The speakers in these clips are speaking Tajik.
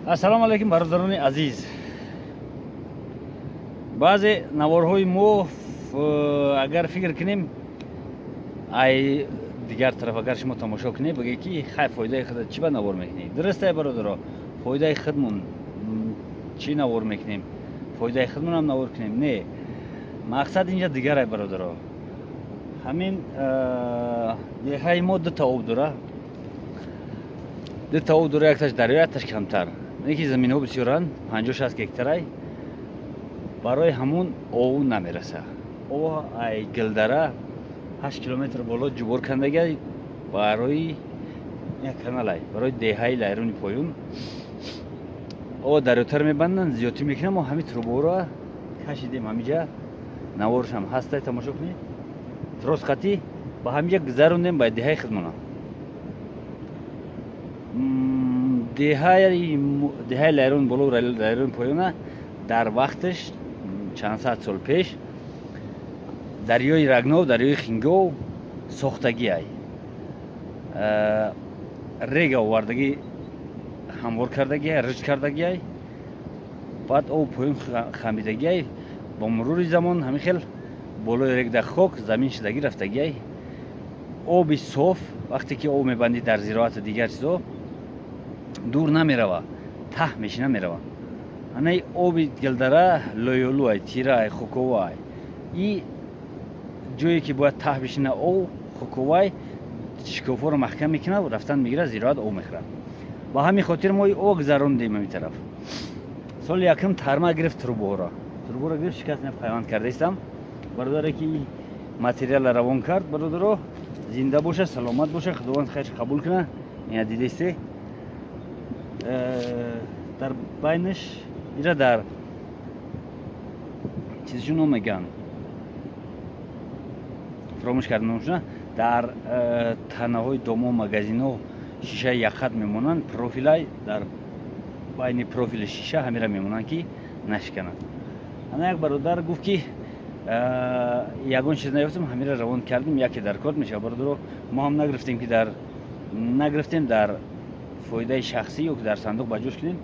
Ассалому алайкум, бародарони азиз. Баъзе наворҳои мо, агар фикр кунем, ай дигар тараф агар шумо тамошо кунед, бигӯед, ки хай, фоидаи худа чӣ ба навор мекунед? Дурусте, бародаро, фоидаи худмон чӣ навор мекунем? Фоидаи худмонам навор кунем? Не, мақсад инҷа дигарай, бародаро. Ҳамин деҳаи мо дута об дора, дута об дора, якташ дарё, якташ камтар. Ки заминҳо бисёранд, 50-60 гектарай, барои ҳамун ов намераса. Об ай Гилдара 8 километр боло ҷубор кандага, барои як каналай, барои деҳаи Лайрони Поюн об дарётар мебанданд, зиёдтӣ мекунам. Мо ҳамин труборо кашидем, ҳамиҷа наворшам ҳастай, тамошо кунед. Трос хатӣ ба ҳамиҷа гузарондем ба деҳаи худмона. Деҳаи Лайрон Боло, Лайрони Поёна дар вақташ, чанд сад сол пеш, дарёи Рагнов, дарёи Хингов сохтагиай, рега овардагӣ, ҳамвор кардагиай, рӯҷ кардагиай, баъд об поён хамидагиай. Бо мурури замон ҳамин хел болои регда хок замин шидагӣ рафтагиай. Оби соф, вақте ки об мебандӣ дар зироату дигар чизо, дур намерава, таҳ мешина, мерава. Анаи оби Гилдара лоёлуай, тирай, хуковай. И ҷое ки бояд таҳ бишина, об хуковай, шикофҳоро маҳкам мекунад, рафтан мегирад, зироат об мехӯрад. Ба ҳамин хотир мо об гузарондем ҳамин тараф. Соли якум тарма гирифт труборо, труборо гирифт, шикаст. Пайванд кардаистам. Бародаре ки материала равон кард, бародаро, зинда боша, саломат боша, Худованд хайрш қабул кунад. Ина дидесте, дар байнаш ира дар чизшо ном мегӯянд, фаромӯш кардам номшона. Дар танаҳои домо, магазинҳо шишаи якхат мемонанд, профилай, дар байни профили шиша ҳамира мемонанд, ки нашиканад. Ана як бародар гуфт, ки ягон чиз наёфтам, ҳамира равон кардем, яке дар кор мешавад. Бародаро, мо ҳам нагирифтем, ки дар нагирифтем дар фоидаи шахсӣ ё ки дар сандуқ ба ҷош кунем.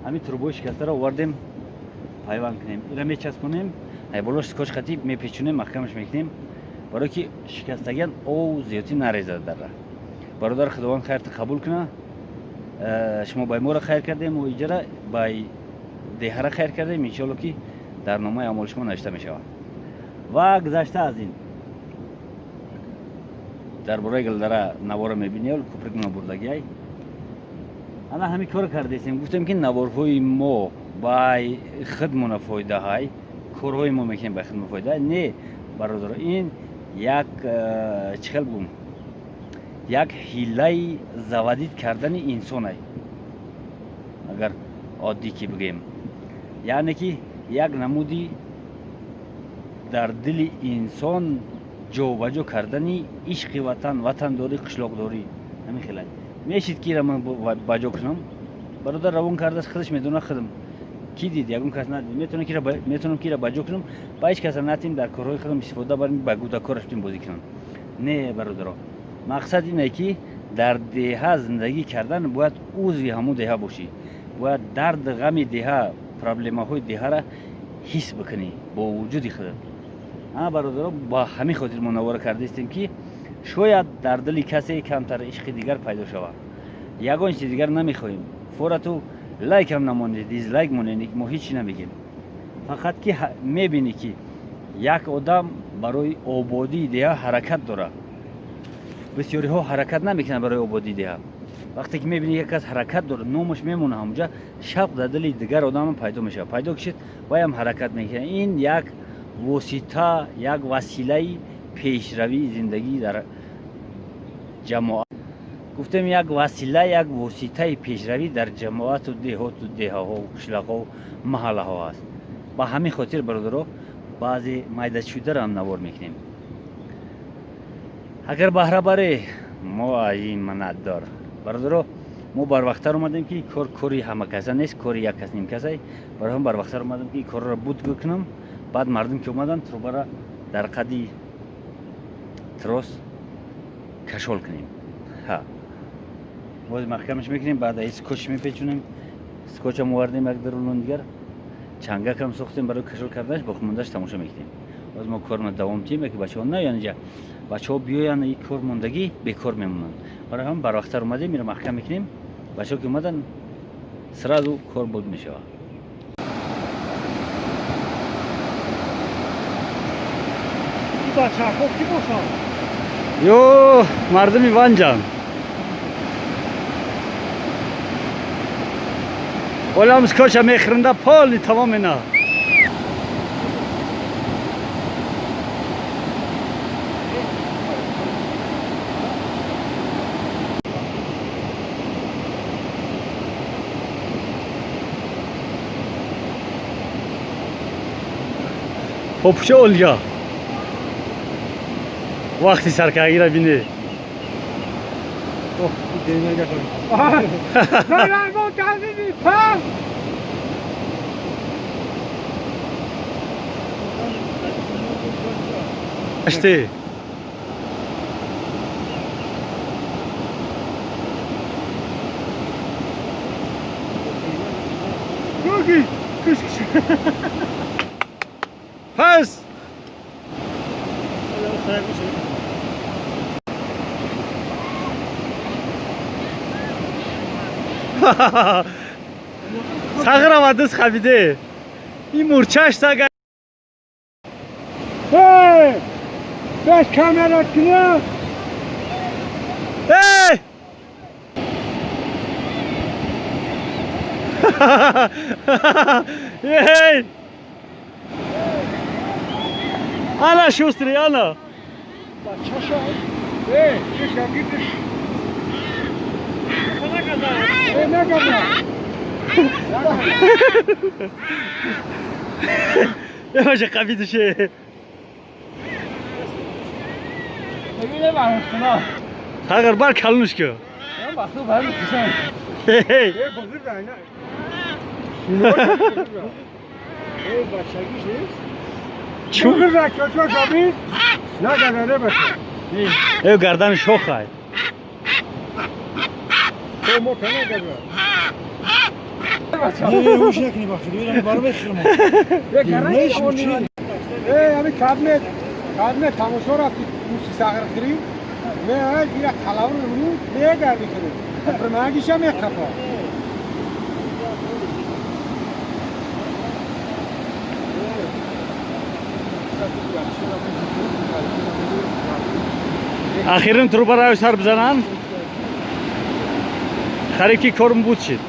Ҳамин трубои шикастаро овардем, пайванд кунем, ира мечаспонем, болош скотч хатӣ мепечонем, маҳкамаш мекунем, барое ки шикастагиан ов зиёдтӣ нарезад дар. Бародар, Худованд хайрта қабул куна. Шумо бай моро хайр кардем, мо иҷара бай деҳара хайр кардем. Иншоалло, ки дар номаи амоли шумо навишта мешавад. Ва гузашта аз ин, дар бораи Гилдара навора мебинӣ, куприкна бурдагиай. Ана ҳамин корро кардесем. Гуфтем, ки наворҳои мо бай худмона фоидаҳай, корҳои мо мекунем, бай худмона фоида не, бародаро. Ин як чӣ хел бугум, як ҳилаи заводить кардани инсонай, агар оддӣ ки бигӯем, яъне ки як намуди дар дили инсон ҷобаҷо кардани ишқи ватан, ватандорӣ, қишлоқдорӣ. Ҳамин хелай мешид, ки ира ман баҷо кунам. Бародар равон кардааст, худаш медонад. Худам ки дид, ягон кас надид. Метавонам ки ира баҷо кунам, ба ҳеҷ каса натим, дар корҳои худам истифода барем, ба гудакораш битем бозӣ кунам. Не, бародаро, мақсад ине, ки дар деҳа зиндагӣ кардан бояд узви ҳамун деҳа бошӣ, бояд дарду ғами деҳа, проблемаҳои деҳаро ҳис бикунӣ бо вуҷуди худат. Ана, бародаро, ба ҳамин хотир мо навора кардаистем, ки шояд дар дили касе камтар ишқи дигар пайдо шавад. Ягон чизи дигар намехоҳем. Форату лайкам намонед, дизлайк монед, мо ҳеҷ чи намегем. Фақат ки мебинӣ, ки як одам барои ободии деҳа ҳаракат дорад. Бисёриҳо ҳаракат намекунанд барои ободии деҳа. Вақте ки мебинӣ, як кас ҳаракат дорад, номаш мемонад ҳамонҷа, шавқ дар дили дигар одамам пайдо мешавад. Пайдо кишид, вайам ҳаракат мекунад. Ин як восита, як василаи пешравии зиндагӣ дар ҷамоат. Гуфтем, як васила, як воситаи пешравӣ дар ҷамоату деҳоту деҳаҳо, қишлоқҳо, маҳаллаҳо аст. Ба ҳамин хотир, бародаро, баъзе майдачударо навор мекунем. Агар баҳра баре, мо аз ин манатдор. Бародаро, мо барвақттар омадем, ки кор кори ҳамакаса нест, кори як кас, нимкасай. Барои ҳам барвақттар омадем, ки корро буд кунам. Баъд мардум ки омаданд, трубара дар қади трос кашол кунем. Ҳа, боз маҳкамаш мекунем, баъд аи скотч мепечонем. Скотчам овардем як дарулон дигар. Чангакам сохтем барои кашол карданаш, боқимондаш тамошо мекунем. Боз мо корро давом тиҳем, яке бачаҳо наёянд инҷа. Бачаҳо биёянд, ин кор мондагӣ бекор мемонанд. Барои ҳамин барвақттар омадем, инро маҳкам мекунем. Бачаҳо ки омаданд, сразу кор буд мешавад. Бачаҳо ки бошанд? Ё мардуми Ванҷан. Олам скотча мехӯранда поли тамом ина. Попуча Олга. Вақти саркагира бинӣ. Ашти. Пас. Сағрава дӯст хабиде. Ин мурчаш сага. Эй! Беш камера кунам. Эй! Эй! Ана шустрый, ана. Бачаша. Эй, чиша гидиш. Эй, нагаза. Боже, қабидише. Тағыр бар калнуш ки. Эй! Эй, бузург айна. Эй, бачагиш нест? Чу? Бузург чочо шаби. Нагаза не бача. Эй, гардан шохай. То мо нагаза. Не, ҳуш накунӣ бахшид, ирам баро мехӯрам. Эй, ами кадме, кадме тамошо рафти муси сағр хӯрӣ. Ме ай ира қалавр мемонӣ, мегарди хӯрӣ. Пирмагиша меқапа. Ахирин трубаро сар бизананд. Хариб ки корм буд шид.